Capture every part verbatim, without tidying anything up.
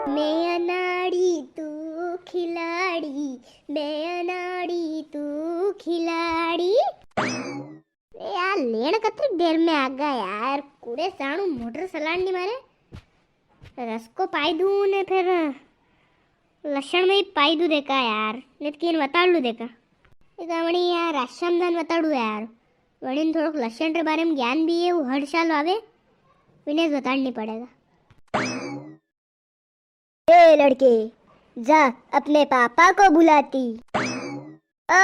मैं अनाड़ी तू खिलाड़ी, मैं अनाड़ी तू खिलाड़ी। ए यार, लेण कतरी देर में आ गया यार, कुड़े साणू मोटर चलाण नी मारे। रस को पाई दूं ने फिर लसण में ही पाई दूं देखा यार, नी तो किन वताड़ लू देखा। एक वणी यार राशन दान वताड़ू यार, वणी ने थोड़ोक लसण रे बारे में ज्ञान भी है, वो हर साल आवे, विने वताड़नी पड़ेगा। ए लड़के, जा अपने पापा को बुलाती। ओ,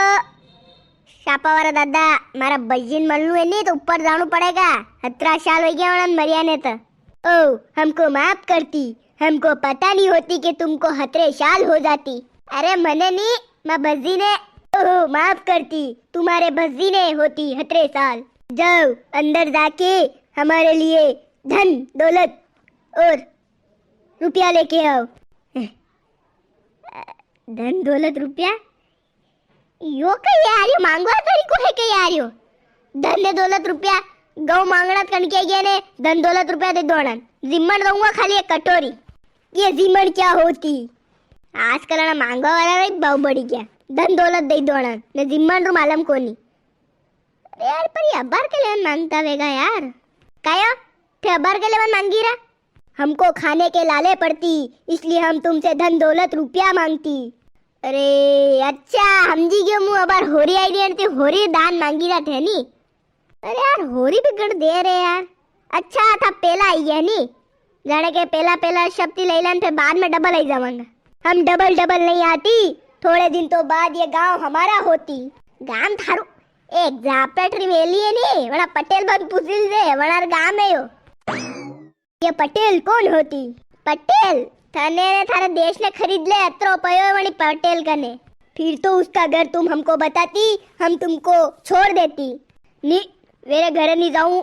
सापा वाला दादा, मारा बजीन मलनू है नी तो ऊपर जाणू पड़ेगा। हतरा साल हो गया वणन मरिया ने तो। ओ, हमको माफ करती, हमको पता नहीं होती कि तुमको हतरे साल हो जाती। अरे मने नी, मां बजी ने। ओहो, माफ करती, तुम्हारे बजी ने होती हतरे साल। जाओ, अंदर जाके हमारे लिए धन दौलत और रुपया लेके आओ। धन दौलत रुपया? यो कई यार, यो मांगवा तरीको है के यार यो? धन ने दौलत रुपया, गऊ मांगणा कण के गया ने, धन दौलत रुपया दे दो अणा। जिम्मण दूंगा खाली एक कटोरी। ये जिम्मण क्या होती? आजकल ना मांगवा वाला रे भाव बढ़ी गया। धन दौलत दे दो अणा, ने जिम्मण रू मालूम कोनी। अरे यार, पर ये अबार के लेवन मांगता वेगा यार। कायो? थे अबार के लेवन मांगी रा? हमको खाने के लाले पड़ती, इसलिए हम तुमसे धन दौलत रुपया मांगती। अरे अच्छा, समझी गयो मु, अबार होरी आई री अणती होरी दान मांगी रा थे नी। अरे यार, होरी भी गण दे रे यार। अच्छा था पेला आई गया नी, जाने के पेला पेला शक्ति ले लान, फिर बाद में डबल आई जावांगा। हम डबल डबल नहीं आती, थोड़े दिन तो बाद ये गांव हमारा होती। गांव थारू? एक जापेट री वेली है नी, वणा पटेल बन पुजिल दे, वणा गांव है यो। ये पटेल कौन होती? पटेल? थाने ने थारे देश ने खरीद ले, अतरो पयो है वणी पटेल कने। फिर तो उसका घर तुम हमको बताती, हम तुमको छोड़ देती। नी, वेरे घरे नी जाऊं,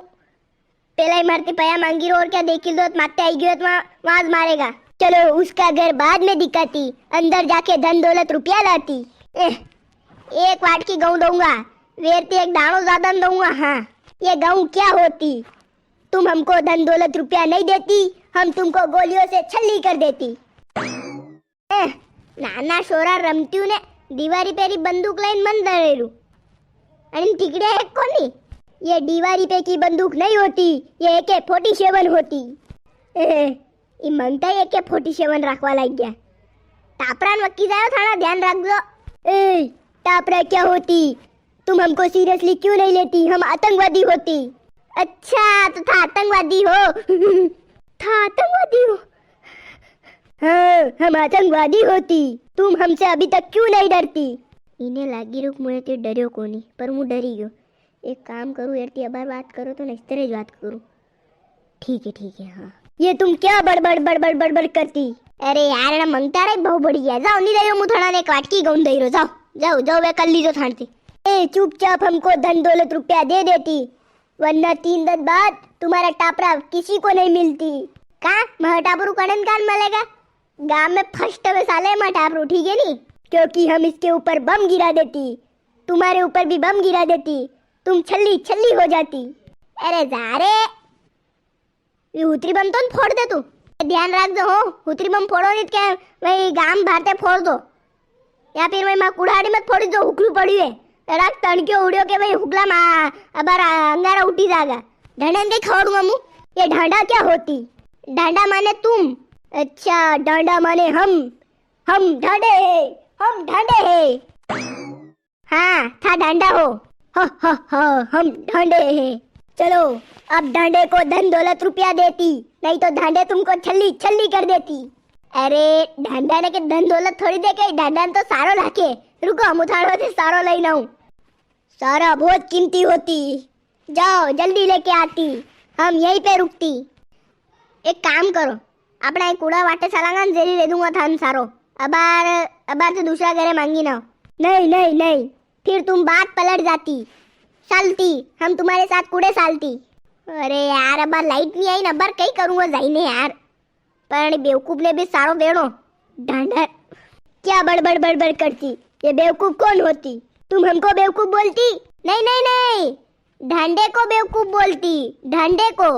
पेला ही मारती पया मांगी रो, और क्या देखी लो, माते आई गयो तो वहां, वहां मारेगा। चलो, उसका घर बाद में दिखाती, अंदर जाके धन दौलत रुपया लाती। एह, एक वाटकी गऊ दूंगा, वेरती एक दाणो ज्यादा न दूंगा। हाँ, ये गऊ क्या होती? तुम हमको धन दौलत रुपया नहीं देती, हम तुमको गोलियों से छल्ली कर देती। एह, नाना छोरा रमत्यूं ने दीवारी पे री बंदूक लईन मन डरेरू। अन टिकड़े है कोनी। ये दीवारी पे की बंदूक नहीं होती, ये AK forty seven होती। एह, ई मंगता ही AK forty seven रखवा लग गया। टापरा न वक्की जायो थाना ध्यान रख दो। ए, टापरा क्या होती? तुम हमको seriously क्यों नहीं लेती? हम आतंकवादी होती। अच्छा, तो था आतंकवादी हो? था आतंकवादी हो? हाँ, हम आतंकवादी होती। तुम हमसे अभी तक क्यों नहीं डरती? इने लागी रुक मुझे ते डरियो कोनी, पर मु डरी गयो। एक काम करूँ, एरती अबार बात करो तो ना, इस तरह ही बात करूँ। ठीक है, ठीक है, हाँ। ये तुम क्या बड़बड़ बड़बड़ बड़बड़ करती? अरे यार, ना मंगता रे, बहुत बढ़िया। जाओ, नी दे रो, मु थाना ने एक वाटकी गऊ नी दे रो, जाओ, जाओ, जाओ, वे कर लीजो थानती। ए, चुपचाप हमको धन दौलत रुपया दे देती, वरना तीन दिन बाद तुम्हारा टापरा किसी को नहीं मिलती। का? मह टापरू कणन कान मलेगा? गांव में first में साले मह टापरू, ठीक है नी? क्योंकि हम इसके ऊपर बम गिरा देती, तुम्हारे ऊपर भी बम गिरा देती, तुम छल्ली छल्ली हो जाती। अरे जा रे, ये हुतरी बम तो न फोड़ दे तू। ध्यान रख दो हो, हुतरी बम फोड़ो नी तो क्या भाई गांव भारते फोड़ दो, या फिर भाई मां कुड़ाड़ी मत फोड़ी जो हुकलू पड़ी है। राख तणक्यो उड़्यो के भाई हुकला मा अबार अंगारा उठी जागा। ढांडा ने कई खवाड़ूंगा मु? ये ढांडा क्या होती? ढांडा माने तुम। अच्छा, ढांडा माने हम। हम ढांडे है, हम ढांडे है। हाँ, था ढांडा हो। हो, हो, हो, हम ढांडे हैं। चलो, अब ढांडे को धन दौलत रुपया देती, नहीं तो ढांडे तुमको छल्ली छल्ली कर देती। अरे, ढांडा ने के धन दौलत थोड़ी दे के, ढांडा ने तो सारो लाके। रुको, हम उठाड़ो थे, सारो लई ना हूँ। सारा बहुत कीमती होती। जाओ, जल्दी लेके आती, हम यहीं पे रुकती। एक काम करो, अपना एक कूड़ा वाटे सालांगा न, जेरी दे दूंगा थान सारो। अबार, अबार तो दूसरा घरे मांगी ना। नहीं, नहीं, नहीं, फिर तुम बात पलट जाती। सालती, हम तुम्हारे साथ कूड़े सालती। अरे यार, अबार लाइट नहीं आई ना, अबार कई करूंगा जाइने यार। पर अणी बेवकूफ ने भी सारो देणो। ढांडा क्या बड़बड़ बड़बड़ करती? ये बेवकूफ कौन होती? तुम हमको बेवकूफ बोलती? नहीं, नहीं, नहीं, ढांडे को बेवकूफ बोलती, ढांडे को।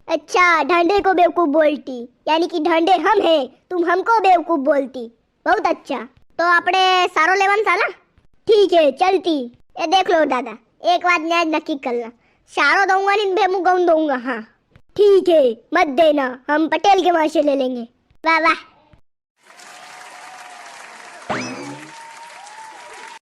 अच्छा, ढांडे को बेवकूफ बोलती, यानी कि ढांडे हम हैं, तुम हमको बेवकूफ बोलती। बहुत अच्छा। तो आपणे सारो लेवन साला? ठीक है, चलती। ये देख लो दादा, एक बात न्याज नक्की कर ला, सारो दूंगा नी बे, मु गऊं दूंगा। हाँ ठीक है, मत देना, हम पटेल के वहां से ले लेंगे। वाह वाह,